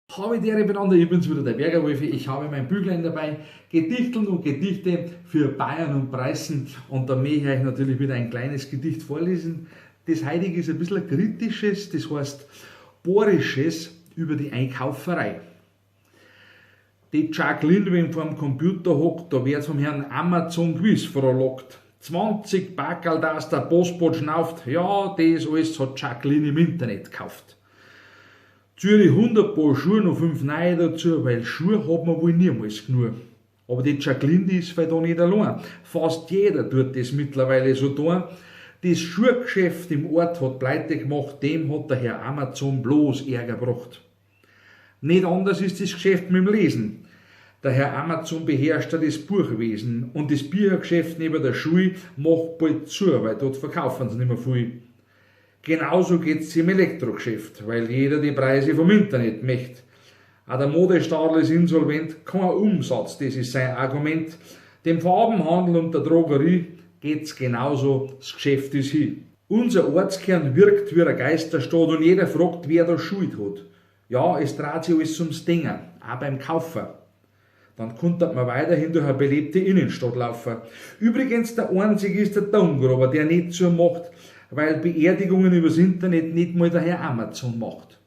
Habe die Ehre beieinander, ich bin's wieder, der Bergerwolfi. Ich habe mein Büchlein dabei, Gedichteln und Gedichte für Bayern und Preußen. Und da möchte ich euch natürlich wieder ein kleines Gedicht vorlesen. Das heutige ist ein bisschen ein kritisches, das heißt bohrisches über die Einkauferei. Die Jacqueline, wenn vorm Computer hockt, da wird vom Herrn Amazon gewiss frohlockt. 20 Packerl, dass der Postbote schnauft, ja, das alles hat Jacqueline im Internet gekauft. Zürich 100 Paar Schuhe, noch 5 neue dazu, weil Schuhe hat man wohl niemals genug. Aber die Jacqueline, die ist da nicht allein. Fast jeder tut das mittlerweile so tun. Das Schuhgeschäft im Ort hat pleite gemacht, dem hat der Herr Amazon bloß Ärger gebracht. Nicht anders ist das Geschäft mit dem Lesen. Der Herr Amazon beherrscht ja das Buchwesen und das Büchergeschäft neben der Schule macht bald zu, weil dort verkaufen sie nicht mehr viel. Genauso geht's im Elektrogeschäft, weil jeder die Preise vom Internet möchte. Auch der Modestadl ist insolvent, kein Umsatz, das ist sein Argument. Dem Farbenhandel und der Drogerie geht's genauso, das Geschäft ist hin. Unser Ortskern wirkt wie eine Geisterstadt und jeder fragt, wer da Schuld hat. Ja, es dreht sich alles ums Dinger, auch beim Kaufen. Dann konnte man weiterhin durch eine belebte Innenstadt laufen. Übrigens, der einzige ist der Tongraber, der nicht so macht, weil Beerdigungen übers Internet nicht mal der Herr Amazon macht.